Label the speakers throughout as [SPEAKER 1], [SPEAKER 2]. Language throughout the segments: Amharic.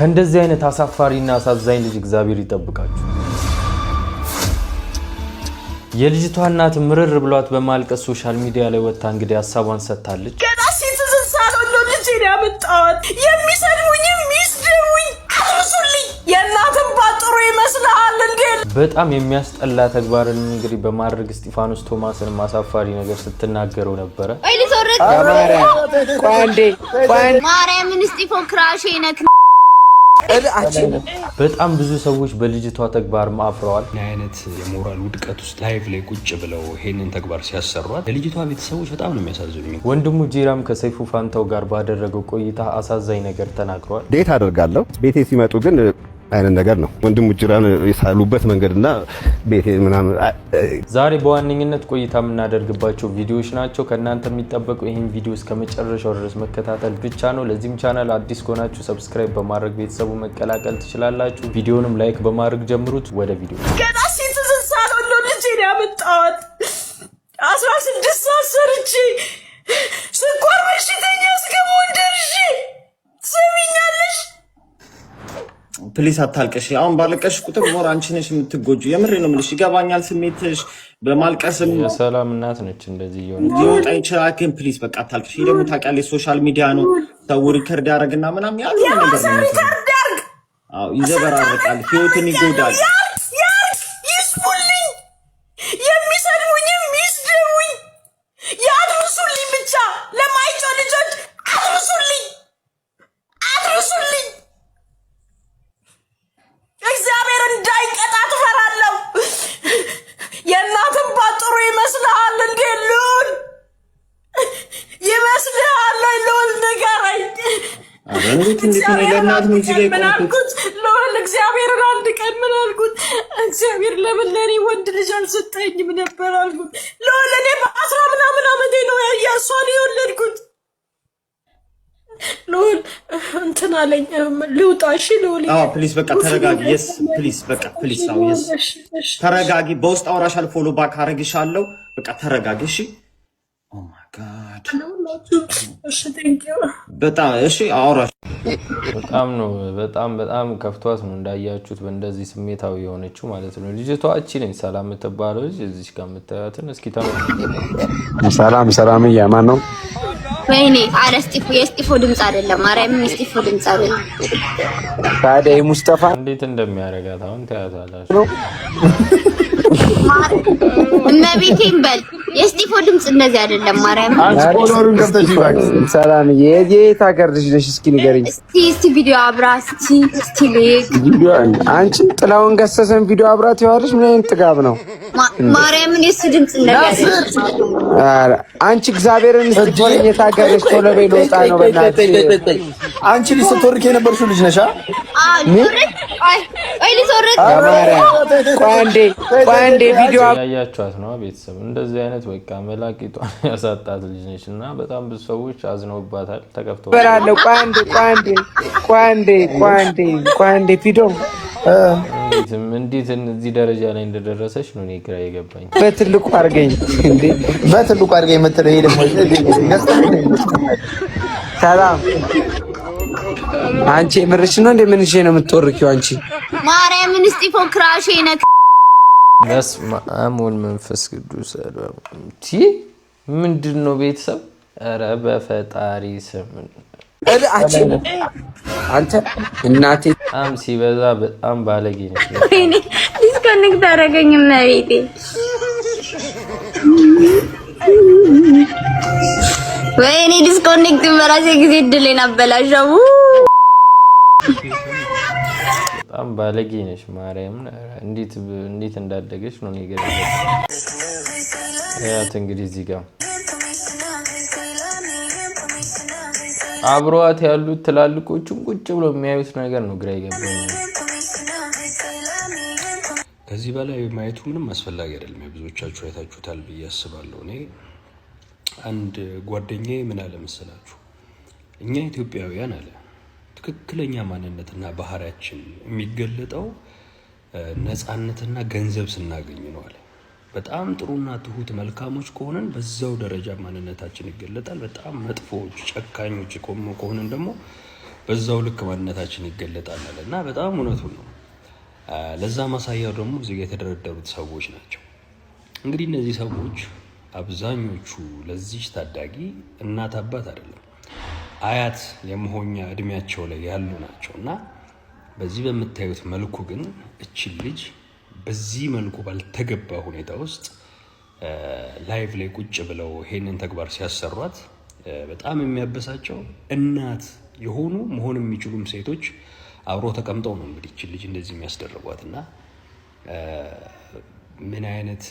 [SPEAKER 1] ከእንደዚህ አይነት አሳፋሪና አሳዛኝ ልጅ እግዚአብሔር ይጠብቃችሁ። የልጅቷ እናት ምርር ብሏት በማልቀስ social media ላይ ወጥታ እንግዲህ ሀሳቧን ሰጥታለች።
[SPEAKER 2] ገና citizen ሳልሆን ነው ልጄን ያመጣኋት። የሚሰድቡኝም ይስደቡኝ፣ አድርሱልኝ። የእናትን ባጥሩ ይመስልሃል እንዴ?
[SPEAKER 1] በጣም የሚያስጠላ ተግባርን እንግዲህ በማድረግ እስጢፋኖስ ቶማስን አሳፋሪ ነገር ስትናገረው ነበረ።
[SPEAKER 3] ቆይ ልትወርድ።
[SPEAKER 4] ቆይ አንዴ፣ ቆይ አንዴ።
[SPEAKER 3] ማርያምን እስጢፎ crush ኤ ነክ።
[SPEAKER 1] በጣም ብዙ ሰዎች በልጅቷ ተግባር አፍረዋል።
[SPEAKER 5] ምን አይነት የሞራል ውድቀት ውስጥ live ላይ ቁጭ ብለው ይሄንን ተግባር ሲያሰሯት የልጅቷ ቤተሰቦች በጣም ነው የሚያሳዝኑኝ።
[SPEAKER 1] ወንድሙ ጂራም ከሰይፉ ፋንታው ጋር ባደረገው ቆይታ አሳዛኝ ነገር ተናግረዋል።
[SPEAKER 6] Date አደርጋለሁ። ቤቴ ሲመጡ ግን አይነት ነገር ነው። ወንድሙ ጅራን የሳሉበት መንገድና ቤቴ ምናምን።
[SPEAKER 1] ዛሬ በዋነኝነት ቆይታ የምናደርግባቸው ቪዲዮዎች ናቸው። ከእናንተ የሚጠበቀው ይህን ቪዲዮ እስከ መጨረሻው ድረስ መከታተል ብቻ ነው። ለዚህም ቻናል አዲስ ከሆናችሁ subscribe በማድረግ ቤተሰቡ መቀላቀል ትችላላችሁ። ቪዲዮንም like በማድረግ ጀምሩት። ወደ ቪዲዮ።
[SPEAKER 2] ገና citizen ሳልሆን ነው ልጄን ያመጣኋት። 16 ሰዓት ሰርቼ ስኳር በሽተኛ እስከመሆን ደርሼ፣ ትሰሚኛለሽ?
[SPEAKER 7] Please አታልቅሽ። አሁን ባለቀሽ ቁጥር more አንቺ ነሽ የምትጎጂው። የምሬ ነው የምልሽ። ይገባኛል ስሜትሽ፣ በማልቀስም
[SPEAKER 1] የሰላም እናት ነች እንደዚህ እየሆነች
[SPEAKER 7] ሊወጣ ይችላል። ግን please በቃ አታልቅሽ። ይህ ደግሞ ታውቂያለሽ social media ነው። ሰው record ያደርግና ምናምን ያሉ ነገር ነው
[SPEAKER 2] የባሰ
[SPEAKER 7] የሚሰራው።
[SPEAKER 2] Record ያርግ።
[SPEAKER 7] አዎ ይዘበራርቃል፣ ህይወትን ይጎዳል።
[SPEAKER 2] ያርግ ያርግ፣ ይስሙልኝ። የሚሰድቡኝም ይስደቡኝ፣ ያድርሱልኝ። ብቻ ለማይጮ ልጆች አድርሱልኝ፣ አድርሱልኝ። እግዚአብሔር እንዳይቀጣ ትፈራለሁ። የእናትን ባጥሩ ይመስልሃል እንዴ ልዑል? ይመስልሃል ወይ ልዑል? ንገረኝ።
[SPEAKER 7] ኧረ እንዴት እንዴት ነው ለእናት ነው እዚህ ጋር
[SPEAKER 2] ምን
[SPEAKER 7] የቆምኩት?
[SPEAKER 2] አልኩት? ልዑል እግዚአብሔርን አንድ ቀን ምን አልኩት? እግዚአብሔር ለምን ለእኔ ወንድ ልጅ አልሰጠኝም ነበር አልኩት። ልዑል እኔ በ10 ምናምን ዓመቴ ነው የእሷን የወለድኩት። ልዑል እንትን አለኝ፣ ልውጣ። እሺ ልዑል።
[SPEAKER 7] አዎ please በቃ ተረጋጊ። Yes please በቃ please። አዎ yes ተረጋጊ። በውስጥ አውራሻል፣ follow back አረግሻለሁ። በቃ ተረጋጊ እሺ። Oh my God.
[SPEAKER 2] እሺ thank you።
[SPEAKER 7] በጣም እሺ አውራሽ።
[SPEAKER 1] በጣም ነው፣ በጣም በጣም ከፍቷት ነው እንዳያችሁት በእንደዚህ ስሜታዊ የሆነችው ማለት ነው። ልጅቷ እቺ ነኝ ሰላም የምትባለው ልጅ እዚች ጋር የምታያትን እስኪ ተመልከቱ።
[SPEAKER 4] ሰላም ሰላም፣ እያማን ነው።
[SPEAKER 3] ወይኔ አረ እስጢፎ፣ የእስጢፎ ድምፅ አይደለም። ማርያምን የእስጢፎ ድምፅ አይደለም።
[SPEAKER 4] ታዲያ የሙስጠፋ
[SPEAKER 1] እንዴት እንደሚያደርጋት አሁን ታያታላችሁ።
[SPEAKER 4] ነው።
[SPEAKER 3] እመቤቴን በል የእስጢፎ ድምፅ እንደዚህ አይደለም። ማርያምን።
[SPEAKER 8] አንቺ follower ኡን ገብተሽ እባክሽ።
[SPEAKER 4] ሰላም፣ የት ሀገር ልጅ ነሽ? እስኪ ንገሪኝ።
[SPEAKER 3] እስቲ እስቲ ቪዲዮ አብራ፣ እስቲ እስቲ ልክ
[SPEAKER 4] ቪዲዮ አንቺ ጥላውን ገሰሰን ቪዲዮ አብራት ይዋለሽ። ምን አይነት ጥጋብ ነው?
[SPEAKER 3] ማርያምን የሱ ድምፅ እንደዚህ አይደለም።
[SPEAKER 4] ኧረ አንቺ እግዚአብሔርን ስትሆን የት ሀገር ነሽ? ቶሎ በይ ልወጣ ነው። በእናትሽ።
[SPEAKER 8] አንቺ ልጅ ስትወርክ የነበርሽው ልጅ ነሽ?
[SPEAKER 3] አዎ ልትወርድ፣ ቆይ ቆይ ልትወርድ።
[SPEAKER 4] በማርያም ቆይ አንዴ፣ ቆይ አንዴ ቪዲዮ
[SPEAKER 1] ያያችኋት ነው ቤተሰብ። እንደዚህ አይነት በቃ መላቂጧን ያሳጣት ልጅ ነች እና በጣም ብዙ ሰዎች አዝነውባታል፣ ተከፍተው
[SPEAKER 4] አበራለሁ። ቆይ አንዴ፣ ቆይ አንዴ፣ ቆይ አንዴ፣ ቆይ አንዴ፣ ቆይ አንዴ ቪዲዮ
[SPEAKER 1] እንዴት እንዴት እዚህ ደረጃ ላይ እንደደረሰች ነው እኔ ግራ የገባኝ።
[SPEAKER 4] በትልቁ አድርገኝ እንዴ።
[SPEAKER 8] በትልቁ አድርገኝ የምትለው ይሄ ደግሞ
[SPEAKER 4] ሰላም፣ አንቺ የምርሽ ነው እንዴ? ምንሽ ነው የምትወርኪው አንቺ?
[SPEAKER 3] ማርያምን እስጢፎ crush ኤ ነክ።
[SPEAKER 1] በስመ አብ ወወልድ መንፈስ ቅዱስ ምንድን ነው ቤተሰብ? ኧረ በፈጣሪ ስም።
[SPEAKER 4] አንቺ አንተ እናቴ።
[SPEAKER 1] በጣም ሲበዛ በጣም ባለጌ ነች።
[SPEAKER 3] ወይኔ disconnect አደረገኝ እመቤቴ። ወይኔ disconnect በራሴ ጊዜ እድሌን አበላሸው።
[SPEAKER 1] በጣም ባለጌ ነች። ማርያምን እንዴት እንዴት እንዳደገች ነው እኔ ግራ የገባኝ። ያት እንግዲህ እዚህ ጋር አብረዋት ያሉት ትላልቆቹም ቁጭ ብሎ የሚያዩት ነገር ነው ግራ የገባኝ።
[SPEAKER 5] ከዚህ በላይ ማየቱ ምንም አስፈላጊ አይደለም። የብዙዎቻችሁ አይታችሁታል ብዬ አስባለሁ። እኔ አንድ ጓደኛዬ ምን አለ መሰላችሁ፣ እኛ ኢትዮጵያውያን አለ ትክክለኛ ማንነትና ባህሪያችን የሚገለጠው ነፃነትና ገንዘብ ስናገኝ ነው አለ። በጣም ጥሩና ትሁት መልካሞች ከሆነን በዛው ደረጃ ማንነታችን ይገለጣል። በጣም መጥፎዎች፣ ጨካኞች ከሆነን ደግሞ በዛው ልክ ማንነታችን ይገለጣል አለ እና በጣም እውነቱን ነው። ለዛ ማሳያው ደግሞ እዚህ ጋ የተደረደሩት ሰዎች ናቸው። እንግዲህ እነዚህ ሰዎች አብዛኞቹ ለዚች ታዳጊ እናት አባት አይደለም አያት የመሆኛ እድሜያቸው ላይ ያሉ ናቸው እና በዚህ በምታዩት መልኩ ግን እችን ልጅ በዚህ መልኩ ባልተገባ ሁኔታ ውስጥ live ላይ ቁጭ ብለው ይሄንን ተግባር ሲያሰሯት በጣም የሚያበሳቸው እናት የሆኑ መሆን የሚችሉም ሴቶች አብሮ ተቀምጠው ነው እንግዲህ እችን ልጅ እንደዚህ የሚያስደርጓት እና ምን አይነት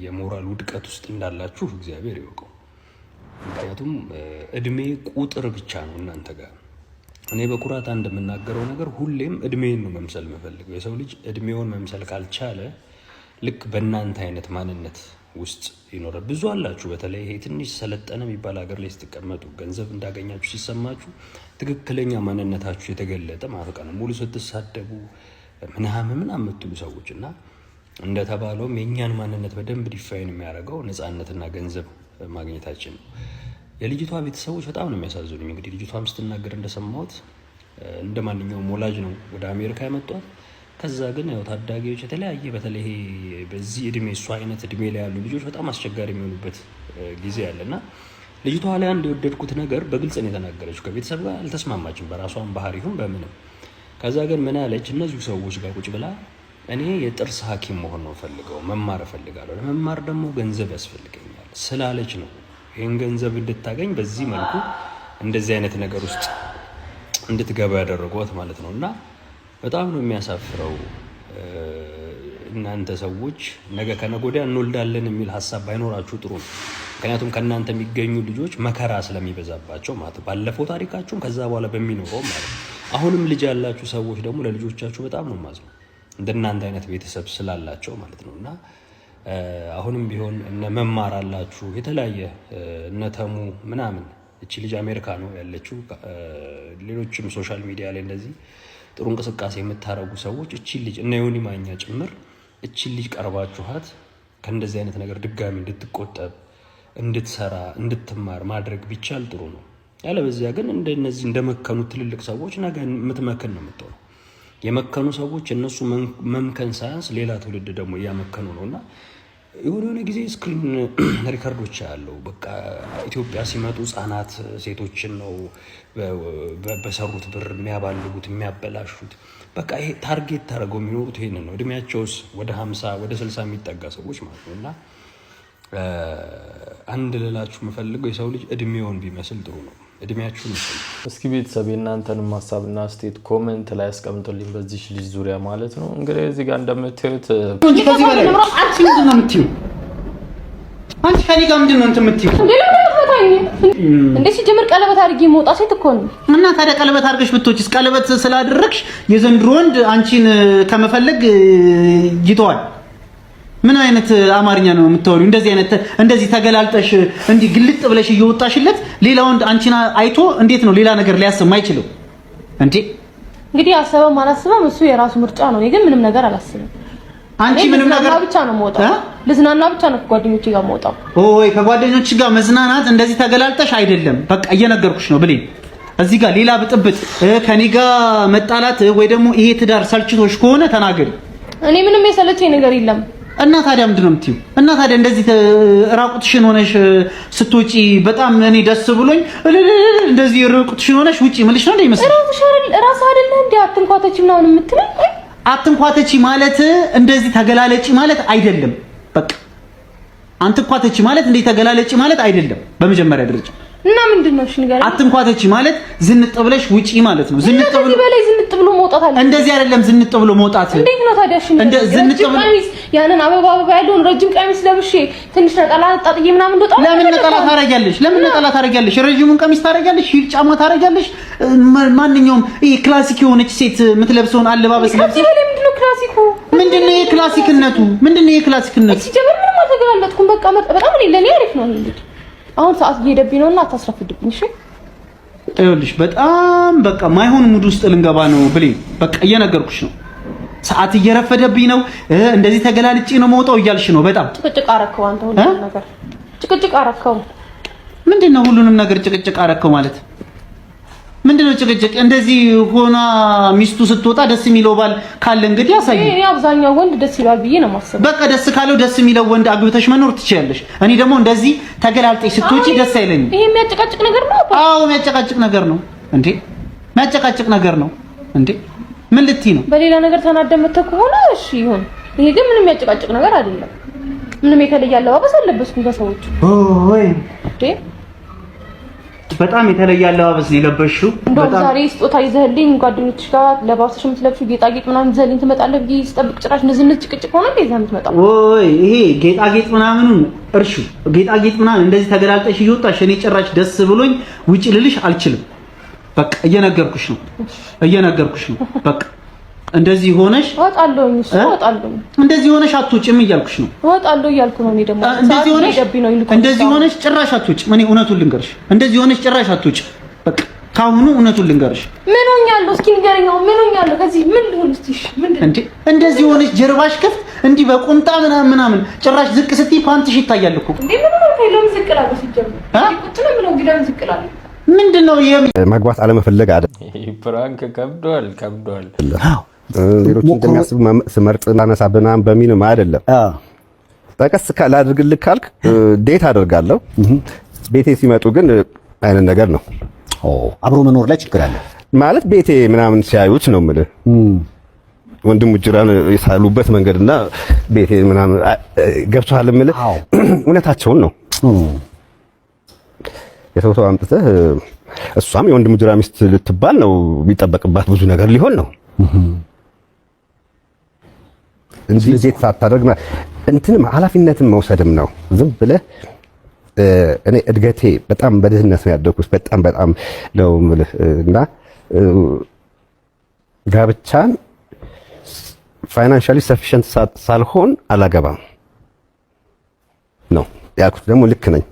[SPEAKER 5] የሞራል ውድቀት ውስጥ እንዳላችሁ እግዚአብሔር ይወቀው። ምክንያቱም እድሜ ቁጥር ብቻ ነው እናንተ ጋር። እኔ በኩራት አንድ የምናገረው ነገር ሁሌም እድሜን ነው መምሰል የምፈልገው። የሰው ልጅ እድሜውን መምሰል ካልቻለ ልክ በእናንተ አይነት ማንነት ውስጥ ይኖራል። ብዙ አላችሁ። በተለይ ይሄ ትንሽ ሰለጠነ የሚባል ሀገር ላይ ስትቀመጡ ገንዘብ እንዳገኛችሁ ሲሰማችሁ ትክክለኛ ማንነታችሁ የተገለጠ ማለት ነው። ሙሉ ስትሳደቡ ምናምን ምናምን የምትሉ ሰዎች እና እንደተባለውም የእኛን ማንነት በደንብ define የሚያደርገው ነፃነትና ገንዘብ ማግኘታችን ነው። የልጅቷ ቤተሰቦች በጣም ነው የሚያሳዝኑኝ። እንግዲህ ልጅቷም ስትናገር እንደሰማሁት እንደ ማንኛውም ወላጅ ነው ወደ አሜሪካ ያመጧት። ከዛ ግን ያው ታዳጊዎች የተለያየ በተለይ በዚህ እድሜ እሷ አይነት እድሜ ላይ ያሉ ልጆች በጣም አስቸጋሪ የሚሆኑበት ጊዜ አለ እና ልጅቷ ላይ አንድ የወደድኩት ነገር በግልጽ ነው የተናገረችው። ከቤተሰብ ጋር አልተስማማችም፣ በራሷን ባህሪ ይሁን በምንም። ከዛ ግን ምን አለች? እነዚሁ ሰዎች ጋር ቁጭ ብላ እኔ የጥርስ ሐኪም መሆን ነው ፈልገው መማር እፈልጋለሁ፣ ለመማር ደግሞ ገንዘብ ያስፈልገኛል ስላለች ነው ይህን ገንዘብ እንድታገኝ በዚህ መልኩ እንደዚህ አይነት ነገር ውስጥ እንድትገባ ያደረጓት ማለት ነው። እና በጣም ነው የሚያሳፍረው። እናንተ ሰዎች ነገ ከነገ ወዲያ እንወልዳለን የሚል ሀሳብ ባይኖራችሁ ጥሩ ነው። ምክንያቱም ከእናንተ የሚገኙ ልጆች መከራ ስለሚበዛባቸው ማለት ነው። ባለፈው ታሪካችሁም ከዛ በኋላ በሚኖረው ማለት ነው። አሁንም ልጅ ያላችሁ ሰዎች ደግሞ ለልጆቻችሁ በጣም ነው የማዝነው እንደናንተ አይነት ቤተሰብ ስላላቸው ማለት ነው። እና አሁንም ቢሆን እነ መማር አላችሁ የተለያየ እነ ተሙ ምናምን እቺ ልጅ አሜሪካ ነው ያለችው። ሌሎችም social media ላይ እንደዚህ ጥሩ እንቅስቃሴ የምታደርጉ ሰዎች እቺ ልጅ እነ ዮኒ ማኛ ጭምር እቺ ልጅ ቀርባችኋት ከእንደዚህ አይነት ነገር ድጋሚ እንድትቆጠብ፣ እንድትሰራ፣ እንድትማር ማድረግ ቢቻል ጥሩ ነው። ያለበዚያ ግን እንደነዚህ እንደመከኑ ትልልቅ ሰዎች ነገ የምትመክን ነው የምትሆነው። የመከኑ ሰዎች እነሱ መምከን ሳያንስ ሌላ ትውልድ ደግሞ እያመከኑ ነው እና የሆነ የሆነ ጊዜ screen record ኦች ያለው በቃ ኢትዮጵያ ሲመጡ ህጻናት ሴቶችን ነው በሰሩት ብር የሚያባልጉት የሚያበላሹት። በቃ ይሄ target ታደርገው የሚኖሩት ይሄንን ነው። እድሜያቸውስ ወደ 50 ወደ 60 የሚጠጋ ሰዎች ማለት ነው። እና አንድ ልላችሁ የምፈልገው የሰው ልጅ እድሜውን ቢመስል ጥሩ ነው። እድሜያችሁን ይመስል።
[SPEAKER 1] እስኪ ቤተሰብ የእናንተንም ሀሳብና አስተያየት comment ላይ አስቀምጡልኝ በዚህ ልጅ ዙሪያ ማለት ነው። እንግዲህ እዚህ ጋር እንደምታዩት
[SPEAKER 9] ከዚህ በላይ አንቺ ምንድን ነው የምትይው? አንቺ ከእኔ ጋር ምንድን ነው እንትን የምትይው?
[SPEAKER 10] እንዴ ሲጀምር ቀለበት አድርጌ መውጣት ሴት እኮ ነው።
[SPEAKER 9] እና ታዲያ ቀለበት አድርገሽ ብትወጪስ? ቀለበት ስላደረግሽ የዘንድሮ ወንድ አንቺን ከመፈለግ ይተዋል። ምን አይነት አማርኛ ነው የምታወሪው? እንደዚህ አይነት እንደዚህ ተገላልጠሽ እንዲህ ግልጥ ብለሽ እየወጣሽለት ሌላ ወንድ አንቺን አይቶ እንዴት ነው ሌላ ነገር ሊያስብ ማይችለው? እንዴ
[SPEAKER 10] እንግዲህ አሰበም አላሰበም እሱ የራሱ ምርጫ ነው። እኔ ግን ምንም ነገር አላስብም።
[SPEAKER 9] አንቺ ምንም ነገር
[SPEAKER 10] ብቻ ነው የምወጣው። ልዝናና ብቻ ነው ከጓደኞቼ ጋር የምወጣው።
[SPEAKER 9] ኦይ ከጓደኞች ጋር መዝናናት እንደዚህ ተገላልጠሽ አይደለም። በቃ እየነገርኩሽ ነው ብሌን። እዚህ ጋር ሌላ ብጥብጥ ከኔ ጋር መጣላት ወይ ደግሞ ይሄ ትዳር ሰልችቶሽ ከሆነ ተናገሪ።
[SPEAKER 10] እኔ ምንም የሰለቸኝ ነገር የለም።
[SPEAKER 9] እና ታዲያ ምንድን ነው የምትይው? እና ታዲያ እንደዚህ ራቁትሽን ሆነሽ ስትወጪ በጣም እኔ ደስ ብሎኝ እንደዚህ ራቁትሽን ሆነሽ ውጪ ምልሽ ነው እንደ ይመስል
[SPEAKER 10] ራስህ አይደለ እንዴ አትንኳተች ምናምን የምትለኝ?
[SPEAKER 9] አትንኳተቺ ማለት እንደዚህ ተገላለጪ ማለት አይደለም። በቃ አንትንኳተቺ ማለት እንደዚህ ተገላለጪ ማለት አይደለም። በመጀመሪያ ደረጃ
[SPEAKER 10] እና ምንድን ነው? እሺ ንገረኝ።
[SPEAKER 9] አትንኳተቺ ማለት ዝንጥ ብለሽ ውጪ ማለት ነው። ዝንጥ ብሎ
[SPEAKER 10] በላይ ዝንጥ ብሎ መውጣት አለ።
[SPEAKER 9] እንደዚህ አይደለም ዝንጥ ብሎ መውጣት።
[SPEAKER 10] እንዴት ነው ታዲያ? እሺ
[SPEAKER 9] እንደ ዝንጥ ብሎ
[SPEAKER 10] ቀሚስ፣ ያንን አበባ አበባ ያለውን ረጅም ቀሚስ ለብሼ ትንሽ ነጠላ አጣጥዬ ምናምን እንደወጣ።
[SPEAKER 9] ለምን ነጠላ ታረጊያለሽ? ለምን ነጠላ ታረጊያለሽ? ረጅሙን ቀሚስ ታረጊያለሽ፣ heel ጫማ ታረጊያለሽ። ማንኛውም ይሄ classic የሆነች ሴት የምትለብሰውን አለባበስ ለብሰሽ።
[SPEAKER 10] ከዚህ በላይ ምንድን ነው classic ኡ?
[SPEAKER 9] ምንድን ነው የክላሲክነቱ? ምንድን ነው የክላሲክነቱ?
[SPEAKER 10] ሲጀምር ምንም አልተገላለጥኩም። በቃ በጣም እኔ ለኔ አሪፍ ነው እንግዲህ አሁን ሰዓት እየሄደብኝ ነውና አታስረፍድብኝ። እሺ
[SPEAKER 9] ይኸውልሽ በጣም በቃ ማይሆን mood ውስጥ ልንገባ ነው ብሌ። በቃ እየነገርኩሽ ነው። ሰዓት እየረፈደብኝ ነው። እንደዚህ ተገላልጬ ነው መውጣው እያልሽ ነው። በጣም
[SPEAKER 10] ጭቅጭቅ አረከው አንተ፣ ሁሉንም ነገር ጭቅጭቅ አረከው።
[SPEAKER 9] ምንድን ነው ሁሉንም ነገር ጭቅጭቅ አረከው ማለት? ምንድነው ጭቅጭቅ? እንደዚህ ሆና ሚስቱ ስትወጣ ደስ የሚለው ባል ካለ እንግዲህ ያሳይ።
[SPEAKER 10] እኔ አብዛኛው ወንድ ደስ ይላል ብዬ ነው የማስበው።
[SPEAKER 9] በቃ ደስ ካለው ደስ የሚለው ወንድ አግብተሽ መኖር ትችያለሽ። እኔ ደግሞ እንደዚህ ተገላልጠሽ ስትወጪ ደስ አይለኝም።
[SPEAKER 10] ይሄ የሚያጨቃጭቅ ነገር ነው።
[SPEAKER 9] አዎ የሚያጨቃጭቅ ነገር ነው እንዴ! የሚያጨቃጭቅ ነገር ነው እንዴ! ምን ልትይ ነው?
[SPEAKER 10] በሌላ ነገር ተናደህ መተህ ከሆነ እሺ ይሁን። ይሄ ግን ምንም የሚያጨቃጭቅ ነገር አይደለም። ምንም የተለየ አለባበስ አልለበስኩም ከሰዎች
[SPEAKER 9] ወይ
[SPEAKER 10] እንዴ።
[SPEAKER 9] በጣም የተለየ አለባበስ ነው የለበስሽው።
[SPEAKER 10] እንደውም ዛሬ ስጦታ ይዘህልኝ ጓደኞችሽ ጋር ለባብሰሽ የምትለብሺው ጌጣጌጥ ምናምን ይዘህልኝ ትመጣለህ ብዬ ስጠብቅ ጭራሽ ንዝንዝ ጭቅጭቅ ሆነ እንዴ ይዘህ የምትመጣው?
[SPEAKER 9] ወይ ይሄ ጌጣጌጥ ምናምኑን እርሹ። ጌጣጌጥ ምናምን እንደዚህ ተገላልጠሽ እየወጣሽ እኔ ጭራሽ ደስ ብሎኝ ውጭ ልልሽ አልችልም። በቃ እየነገርኩሽ ነው፣ እየነገርኩሽ ነው። በቃ እንደዚህ ሆነሽ
[SPEAKER 10] እወጣለሁኝ። እሱ እወጣለሁኝ።
[SPEAKER 9] እንደዚህ ሆነሽ አትውጭም እያልኩሽ ነው።
[SPEAKER 10] እወጣለሁ እያልኩ ነው። እኔ ደግሞ
[SPEAKER 9] እንደዚህ ሆነሽ ጭራሽ አትውጭም። እኔ እውነቱን ልንገርሽ፣ እንደዚህ ሆነሽ ጭራሽ አትውጭም። በቃ ካሁኑ እውነቱን ልንገርሽ።
[SPEAKER 10] ምን ሆኛለሁ? እስኪ ንገረኝ። ምን ሆኛለሁ? ከዚህ ምን ልሁን እስቲ? እሺ ምንድን
[SPEAKER 9] እንዴ እንደዚህ ሆነሽ ጀርባሽ ክፍት እንዲህ በቁምጣ ምናምን ምናምን ጭራሽ ዝቅ ስትይ ፓንትሽ ይታያል እኮ።
[SPEAKER 10] እንዴ ምን ሆነ? ለምን ዝቅ እላለሁ? ሲጀምር ቁጭ ነው የምለው እንግዲህ ለምን ዝቅ እላለሁ?
[SPEAKER 9] ምንድን ነው ይሄ?
[SPEAKER 6] ማግባት አለመፈለግ አይደለም።
[SPEAKER 1] Prank ከብዷል፣ ከብዷል።
[SPEAKER 6] ሌሎች እንደሚያስቡ ስመርጥ ላነሳ ምናምን በሚልም አይደለም። ጠቀስ ላድርግልህ ካልክ date አደርጋለሁ። ቤቴ ሲመጡ ግን አይነት ነገር ነው።
[SPEAKER 8] አብሮ መኖር ላይ ችግር አለ
[SPEAKER 6] ማለት ቤቴ ምናምን ሲያዩት ነው የምልህ። ወንድሙ ጅራን የሳሉበት መንገድና ቤቴ ምናምን ገብቶሃል የምልህ እውነታቸውን ነው። የሰው ሰው አምጥተህ እሷም የወንድሙ ጅራ ሚስት ልትባል ነው የሚጠበቅባት ብዙ ነገር ሊሆን ነው እንጂ date ሳታደርግ እንትንም ኃላፊነትን መውሰድም ነው። ዝም ብለህ እኔ እድገቴ በጣም በድህነት ነው ያደግኩት። በጣም በጣም ነው የምልህ እና ጋብቻን financially sufficient ሳልሆን አላገባም ነው ያልኩት። ደግሞ ልክ ነኝ።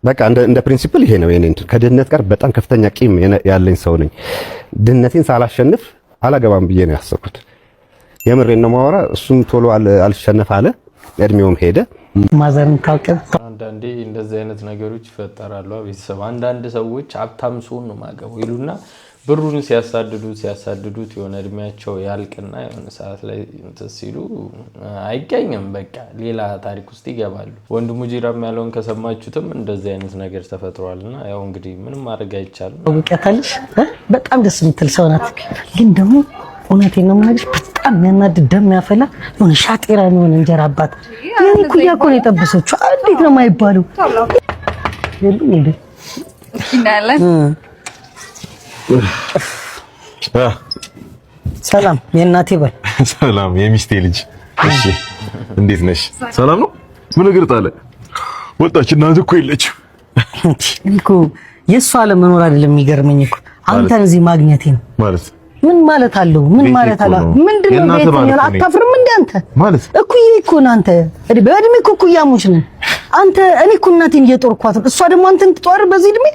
[SPEAKER 6] በቃ እንደ principle ይሄ ነው የኔ እንትን። ከድህነት ጋር በጣም ከፍተኛ ቂም ያለኝ ሰው ነኝ። ድህነቴን ሳላሸንፍ አላገባም ብዬ ነው ያሰብኩት። የምሬን ነው የማወራ። እሱም ቶሎ አልሸነፍ አለ፣ እድሜውም ሄደ።
[SPEAKER 11] ማዘርን ካቀ
[SPEAKER 1] አንዳንዴ እንደዚህ አይነት ነገሮች ይፈጠራሉ። ቤተሰብ አንዳንድ ሰዎች ሀብታም ስሆን ነው ማገባው ይሉና ብሩን ሲያሳድዱት ሲያሳድዱት የሆነ እድሜያቸው ያልቅና የሆነ ሰዓት ላይ እንትን ሲሉ አይገኝም። በቃ ሌላ ታሪክ ውስጥ ይገባሉ። ወንድሙ ጂራም ያለውን ከሰማችሁትም እንደዚህ አይነት ነገር ተፈጥሯል። እና ያው እንግዲህ ምንም ማድረግ አይቻልም።
[SPEAKER 11] ታውቂያታለሽ፣ በጣም ደስ የምትል ሰው ናት። ግን ደግሞ እውነቴን ነው የምነግርሽ፣ በጣም የሚያናድድ ደም ያፈላ የሆነ ሻጤራ የሚሆን እንጀራ አባት የኔ ኩያ እኮ ነው የጠበሰችው። እንዴት ነው የማይባለው? የሉም እንዴ? ሰላም የእናቴ በል።
[SPEAKER 12] ሰላም የሚስቴ ልጅ። እሺ እንዴት ነሽ? ሰላም ነው። ምን እግር ጣለ? ወጣች። እናት እኮ የለችም
[SPEAKER 11] እኮ። የእሷ አለመኖር አይደለም የሚገርመኝ እኮ አንተን እዚህ ማግኘቴ ነው።
[SPEAKER 12] ማለት
[SPEAKER 11] ምን ማለት አለው? ምን ማለት አለው? ምንድን ነው ቤት ነው? አታፍርም እንዴ አንተ?
[SPEAKER 12] ማለት
[SPEAKER 11] እኩዬ እኮ ነህ አንተ። በእድሜ እኮ እኩያሞች ነን። አንተ እኔ እኮ እናቴን እየጦርኳት ነው። እሷ ደግሞ አንተን ትጦር በዚህ እድሜ።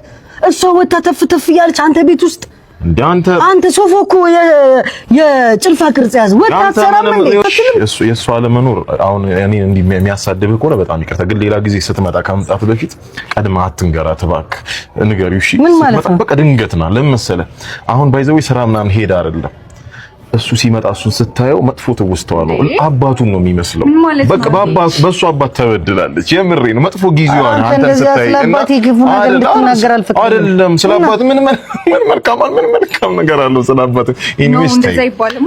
[SPEAKER 11] እሷ ወታ ተፍ ተፍ እያለች አንተ ቤት ውስጥ
[SPEAKER 12] እንደ አንተ
[SPEAKER 11] አንተ ሶፋ እኮ የጭልፋ ቅርጽ ያዝ ወጣ አትሰራም እንዴ?
[SPEAKER 12] እሱ የእሱ አለመኖር አሁን እኔ እንዲህ የሚያሳድብህ ከሆነ በጣም ይቅርታ። ግን ሌላ ጊዜ ስትመጣ ከመምጣት በፊት ቀድመህ አትንገራት እባክህ፣ ንገሪው። እሺ
[SPEAKER 11] ምን ማለት ነው?
[SPEAKER 12] በቃ ድንገት ና። ለምን መሰለህ አሁን by the way ስራ ምናምን ሄድ አይደለም እሱ ሲመጣ እሱን ስታየው መጥፎ ትውስታዋ ነው። አባቱን ነው የሚመስለው። በቃ በአባቱ በእሱ አባት ተበድላለች። የምሬ ነው። መጥፎ ጊዜዋ ነው። አንተን ስታይ
[SPEAKER 11] እና
[SPEAKER 12] አይደለም ስለ አባት ምን ምን መልካም ምን መልካም ነገር አለው ስለ አባት። Anyways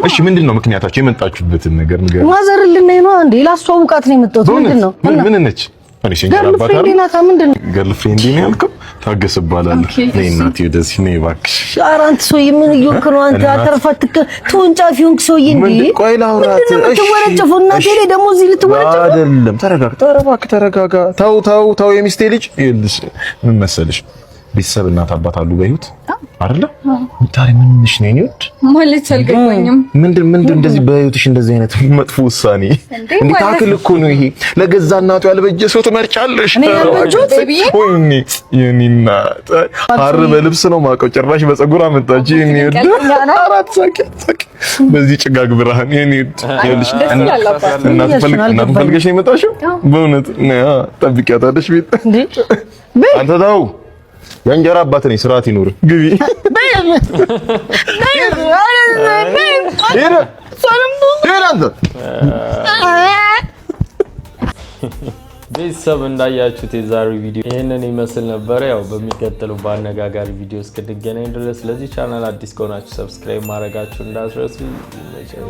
[SPEAKER 12] እሺ፣ ምንድን ነው ምክንያታችሁ? የመጣችሁበትን ነገር ንገረኝ።
[SPEAKER 11] Mother ልናይ ነው እንዴ? ላስተዋውቃት ነው የመጣሁት። ምንድን ነው
[SPEAKER 12] ምን ነች?
[SPEAKER 11] Girlfriend ናታ። ምንድን ነው
[SPEAKER 12] Girlfriend ነው ያልከው? ታገስ እባላለሁ። ነይ እናቴ ወደዚህ ነይ እባክሽ።
[SPEAKER 11] ኧረ አንተ ሰውዬ ምን እየሆንክ ነው አንተ? አተርፋት ተወንጫፊ ሆንክ ሰውዬ። እንዴ
[SPEAKER 12] ቆይ ላውራት።
[SPEAKER 11] ምንድን ነው የምትወነጨፈው? እናቴ ላይ ደግሞ እዚህ ልትወነጨፍ
[SPEAKER 12] አይደለም። ተረጋጋ፣ ኧረ እባክህ ተረጋጋ። ተው ተው ተው፣ የሚስቴ ልጅ። ይኸውልሽ ምን መሰለሽ፣ ቤተሰብ እናት አባት አሉ በህይወት አይደለ? ታዲያ ምንሽ ነው የኔ ውድ?
[SPEAKER 13] ማለት አልገባኝም።
[SPEAKER 12] ምንድን ምንድን እንደዚህ በህይወትሽ እንደዚህ አይነት መጥፎ ውሳኔ እንዴ? ታክል እኮ ነው ይሄ። ለገዛ እናቱ ያልበጀ ሰው ትመርጫለሽ?
[SPEAKER 11] እኔ ያልበጀሁት?
[SPEAKER 12] ወይኔ የኔ እናት ሐር በልብስ ነው የማውቀው፣ ጭራሽ በፀጉር አመጣች። የኔ ውድ አራት ሳቂ ሳቂ በዚህ ጭጋግ ብርሃን የኔ ውድ። ይኸውልሽ እናት ፈልገሽ ነው የመጣሽው? በእውነት ነያ ጠብቂያታለሽ ቤት አንተ ተው የእንጀራ አባት ነኝ። ስርዓት ይኑር። ግቢ። ሂድ ሂድ አንተ።
[SPEAKER 1] ቤተሰብ፣ እንዳያችሁት የዛሬው ቪዲዮ ይህንን ይመስል ነበረ። ያው በሚቀጥለው በአነጋጋሪ ቪዲዮ እስክንገናኝ ድረስ ለዚህ ቻናል አዲስ ከሆናችሁ subscribe ማድረጋችሁ እንዳትረሱ። ይመቻችሁ።